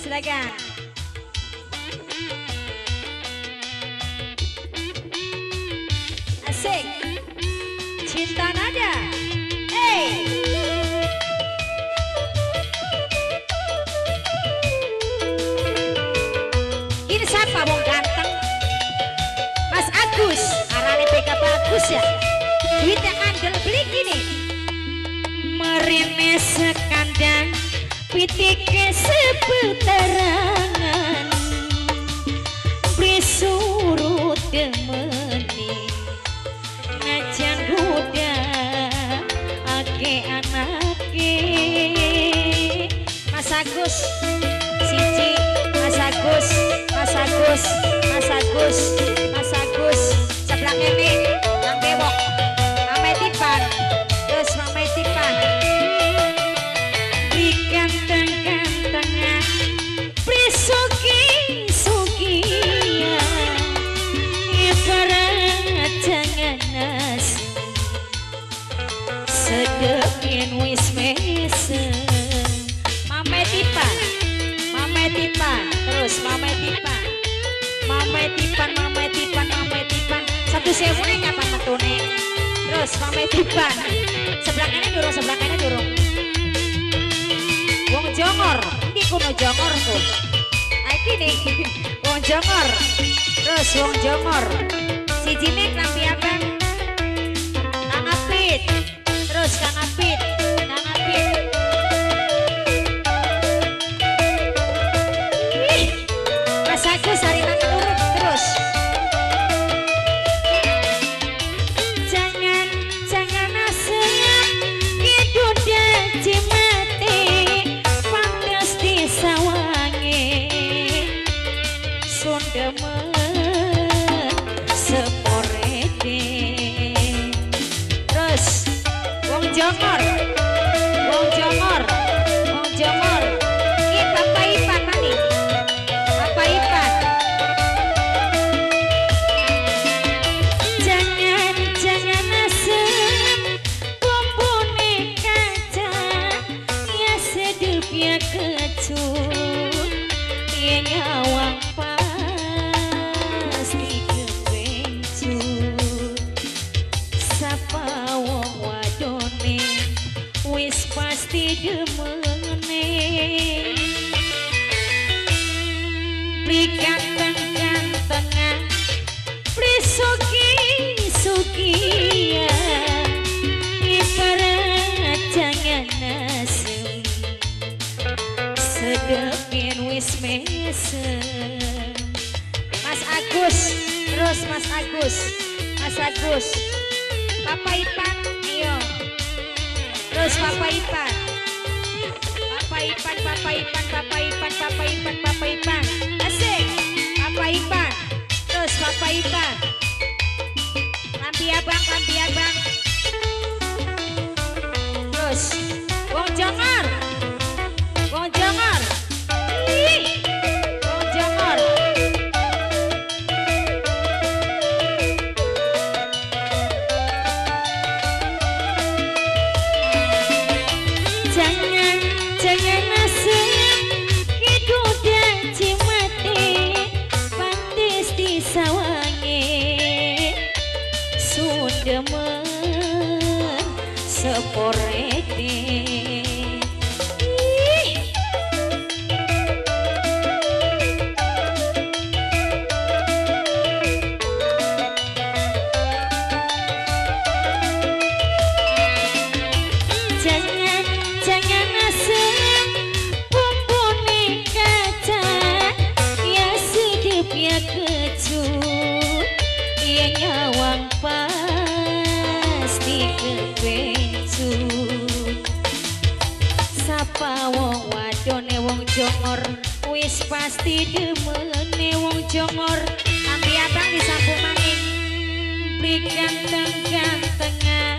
Silakan. Asik. Cinta Nada. Hey. Ini siapa wong ganteng? Mas Agus, arane BK bagus ya. Duitnya kandel beli gini. Merine sekandang pitike sepeterangan beli surut demeni najan duda ake anake. Mas Agus siji, Mas Agus, Mas Agus, Mas Agus, Mas Agus sebelah kene nang bewok Mame Tipan, terus Mame Tipan ganteng-gantengan prisuki-sukian ibarat jangan nasi sedepin wis mesem. Mame Tipan, Mame Tipan, terus Mame Tipan, Mame Tipan, Mame Tipan, Mame Tipan. 1.000 nih kapan metune? Terus Mame Tipan, sebelah kanan durung, sebelah kanan durung. Wong Jongor, ini kuno Jongor tuh. Iki nih, wong Jongor. Terus wong Jongor. Sijine klambi abang. Kang Apit. Terus Kang Apit, Kang Apit. Ih, Mas Agus hari nang urut terus. Jangan, jangan asem kiduda cimate sawange sundemen seporete. Terus wong Jongor, wong Jongor, wong Jongor. Ini Bapak Ipan mani, Bapak Ipan. Jangan, jangan asem bumbune kaca ya sedep ya kecut ya nyawang pasti kepencut. Sapa wong wadone wis pasti demene beli ganteng-gantengan beli suki-sukian ibarat jangan asem sedepin wis mesem. Mas Agus, terus Mas Agus, Mas Agus, Papa Ipan, iyo. Terus Papa Ipan, Papa Ipan, Papa Ipan, Papa Ipan, Papa Ipan, Papa Ipan, asik, Papa Ipan, terus Papa Ipan, lampi abang, lampi abang, terus wong Jongor, wong Jongor. Ih, wong Jongor. Jangan, jangan asem kiduda cimate pantes disawange sundemen seporete. Jangan, jangan asem bumbune kaca ya sedep ya kecut ya nyawang pasti kepencut. Sapa wong wadone wong Jongor wis pasti demene wong Jongor. Lampi abang disambung maning beli ganteng-gantengan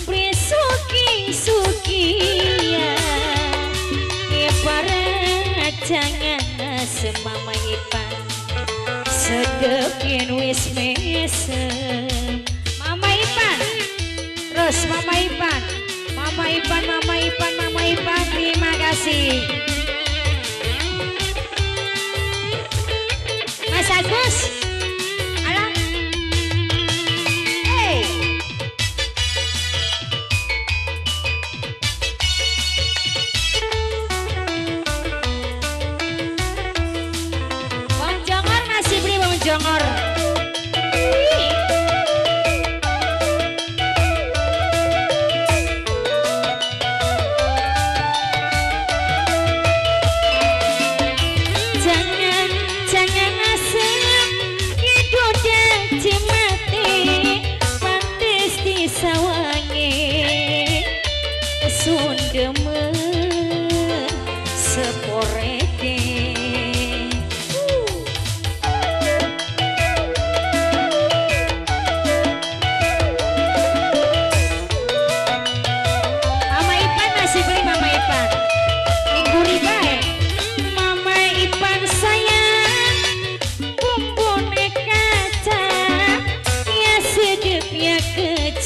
beli suki-sukian ibarat jangan asem Mama Ipan sedepin wis mesem. Mama Ipan, terus Mama Ipan, Mama Ipan, Mama Ipan, Mama Ipan, terima kasih.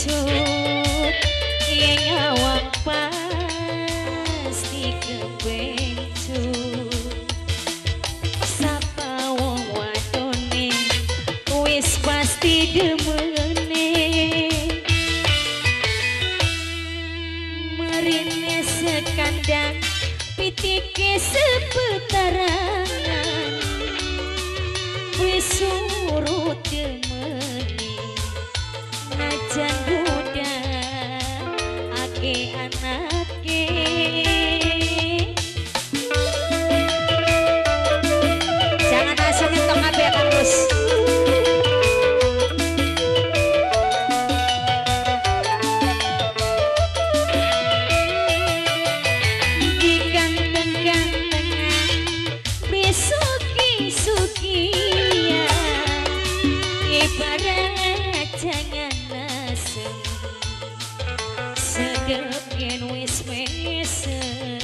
Kepencut yen nyawang pasti kepencut. Sapa wong wadone wis pasti demene. Marine sekandang pitike sepetarangan wis surut demene najan budak ake anake. Jangan langsung nyentuh kabeh Kang Gus. Jangan asem sedep yen wis mesem.